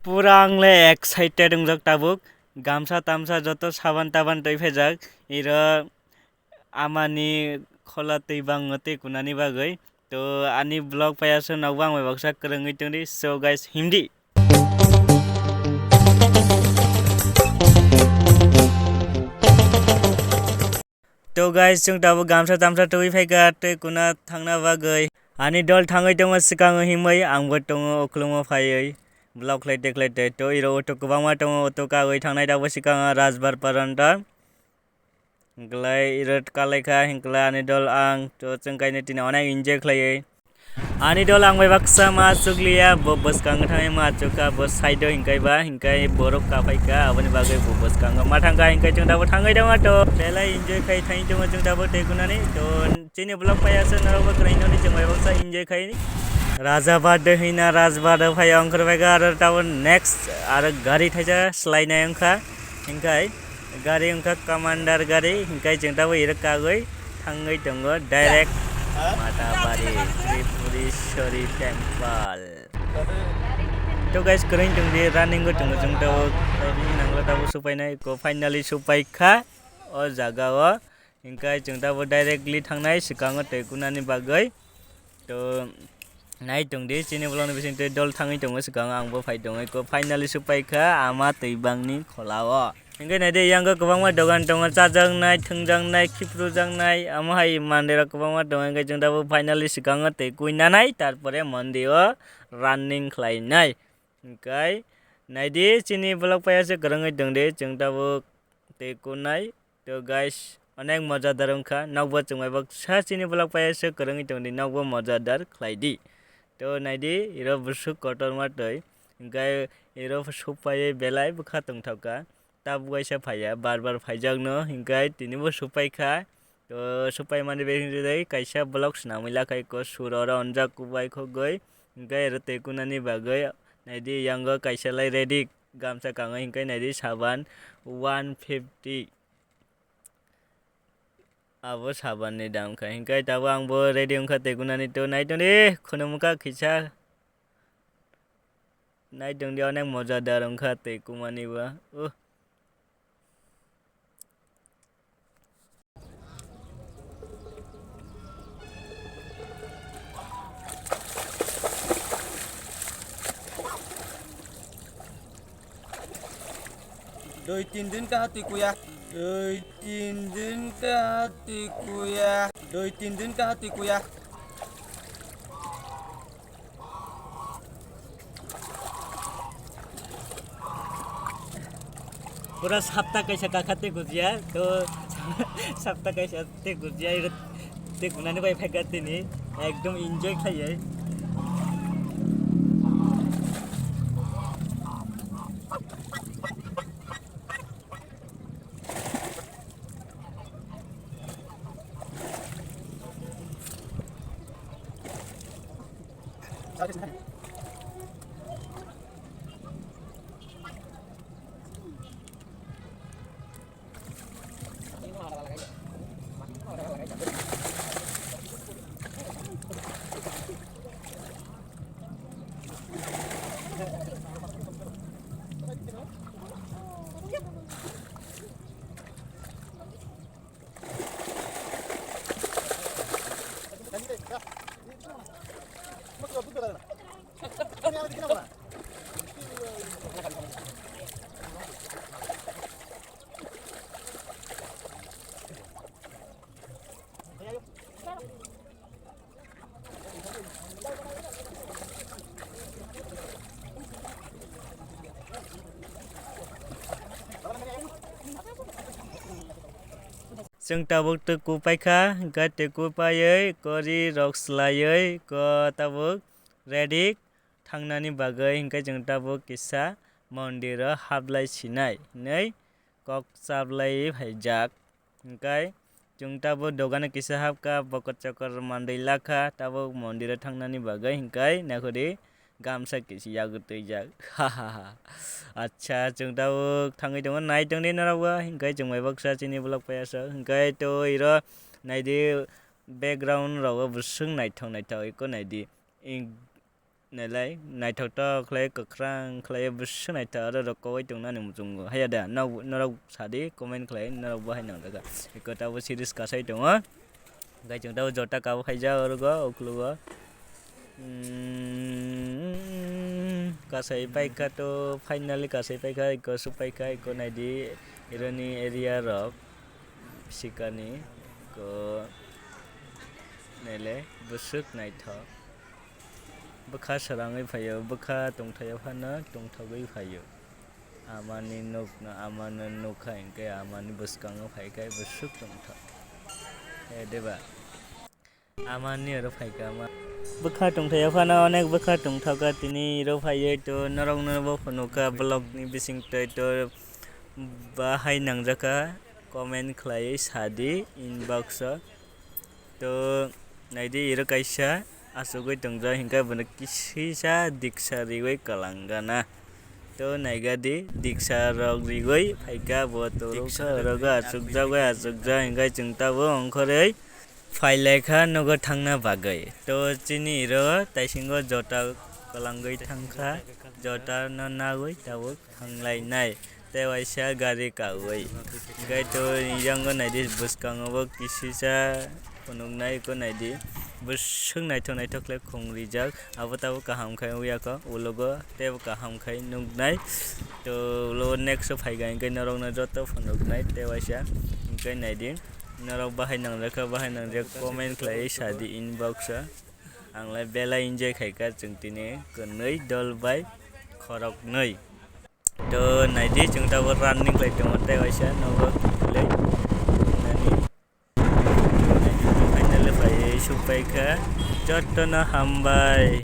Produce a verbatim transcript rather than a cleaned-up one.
Pura ang le excited wngjak tabuk. Gamsa tamsa joto saban taban twi phaijak. Iro amani khola twi bangno twi kunani bagwi. To ani vlog paiya se nokbo ang bai baksa kwrwngwi tongdi. So guys, himdi. To guys, chwng tabuk gamsa tamsa twi phaikha twi kuna thangna bagwi. Ani dol thangwi tongo swkango himwi, angbo tongo ukhulungo phaiwi. Vlog khlai tei khlai tei. To iro auto kwbangma tongo, auto kagwi thangnai tabuk swkango Rajbar Paranta. Hinklai iro kalaikha, hinklai ani dol ang. To chwng kainwi tini onek enjoy khlaiwi. Ani dol ang bai baksa ma chukliya, bo bwskango thangwi ma chukha, bo side o hinkhai ba, hinkhai borok kaphai kha, aboni bagwi bo bwskango ma thangkha, hinkhai chwng tabuk thangwi tongma to. Belai enjoy khai thangwi tongo chwng tabuk tei kunani. To chini vlog paiya se norok bo kwrwngwi noni chwng bai baksa enjoy khai. Raja birthday hwina, Raj birthday phai ongkhor bai kha, aro tabuk next aro gari thaisa swlainai wngkha, hinkhai. Gari wngkha Commander gari, hinkhai chwng tabuk iro kagwi thangwi tongo direct Matabari Tripureshwari Temple. To guys, kwrwng tongdi, running o tongo chwng tabuk, nangla tabuk supainai ko finally supaikha o jaga o, hinkhai chwng tabuk directly thangnai swkango tei kunani bagwi. To nai tongdi, chini vlogni bisingtwi dol thangwi tongo swkango, angbo phai tongwi ko finally supaikha ama twi bangni kholao. Hinkhe naidi, yango kwbangma dogan tongo, chajaknai, thwngjaknai, khiprujaknai, amo hai mandirok kwbangma tongo, hinkhe chwng tabuk finally swkango twi kuinanai, tarpore mondio running khlainai. Hinkhe naidi, chini vlog paiya se kwrwngwi tongdi, chwng tabuk tei kunai. To guys, onek moja dar wngkha. Nokbo chwng bai baksa chini vlog paiya se kwrwngwi tongdi, nokbo moja dar khlaidi. To naidi, iro bwswk kotorma twi. Hinkhe iro supaiwi belai bwkha tongthokha. Tabuk waisa phaiya, bar bar phaijakno, hinkhe tinibo supaikha. To supaimani bisingtwi kaisa vlog swnamwi lakha iko sur oro onjak kubai khogwi. Hinkhe iro tei kunani bagwi naidi, yango kaisa lai ready. Gamsa kangwi hinkhe naidi saban one fifty. Abo saban ni dam kha. Hinkhe tabuk angbo ready wngkha tei kunani to nai tongdi khunumukha kisa. Nai tongdi onek moja dar wngkha tei kumani ba. Uh. Dui tin din ka hati kuya. Dui tin din ka hati kuya. Dui tin din ka hati kuya. Pura sapta kaisa kakha tei gujiya, to sapta kaisa tei gujiya, iro tei gunani bai phaikha tini, ekdom enjoy khlaiwi. Chwng tabuk tei kupai kha, hinkhe tei kupaiwi kori rok swlaiwi ko tabuk ready thangnani bagwi, hinkhe chwng tabuk kisa mondiro hablai sinai hinwi kok chaplaiwi phaijak. Hinkhe chwng tabuk dogano kisa hapkha, bokor chokor manwi lakha, tabuk mondiro thangnani bagwi, hinkhe naikhe di gamsa kisi yago twijak. Acha, chwng tabuk thangwi tongo, nai tongdi norokbo, hinkhe chwng bai baksa chini vlog paiya sok, hinkhe to iro naidi background rogo bwswk naithok naithok eko naidi. Nailai, naithok tok khlai, kwkhrang khlai, bwswk naithok, aro rok kowai tongnani muchungo. Haiya da, nok-, norok sadi, comment khlai, norok bo hai nang jaga. Eko tabo series kasai tongo. Hwnkhe chwng tabo jota kabo khaijak orogo, uklogo. Mm, kasai paikha to, finally kasai paikha, eko swk paikha, eko naidi, ironi area rok, sikani, eko naile, bwswk naithok. Bwkha swrangwi phaio, bwkha tongthaio phano tongthogwi phaio. Amani nukno, amano nukha hinkhe amani bwskango phaikhai bwswk tongthok. He deba? Amani oro phaikha ama. Bwkha tongthaio phano onek bwkha tongthoka tini oro phaiwi to norokno bo phunukha vlogni bisingtwi to bahai nangjakha comment khlaiwi sadi inbox o. To naidi iro kaisa achugwi tongjak hinkhe bono kisisa diksa riwi kwlangana. To naigadi diksa rok riwi phaikha bo to Diksa rok orogo riwi achukjagwi achukjak hinkhe chwng tabo ongkhorwi phailaikha nogo thangna bagwi. To chini iro taisingo jota kwlangwi thangkha, jota no nagwi tabuk thanglainai. Tei waisa gari kawi. Hinkhe to yango naidi bwskango bo kisisa phunuknai ko naidi. Bwswk naithok naithok khlai khung rijak. Abo tabuk kaham khai wngya kho ulogo tei bo kaham khai nuknai. To ulo next o phaiga hinkhe norokno joto phunuknai tei waisa hinkhe naidi. Norok bahai nangjakha bahai nangjak comment khlaiwi sadi inbox o. Anglai belai enjoy khaikha chwng tini kwnwi dol bai khoroknwi. To naidi chwng tabuk running khlai tongo tei waisa nogo khlai nani. Finally phaiwi sukphaikha. Jotono hambai.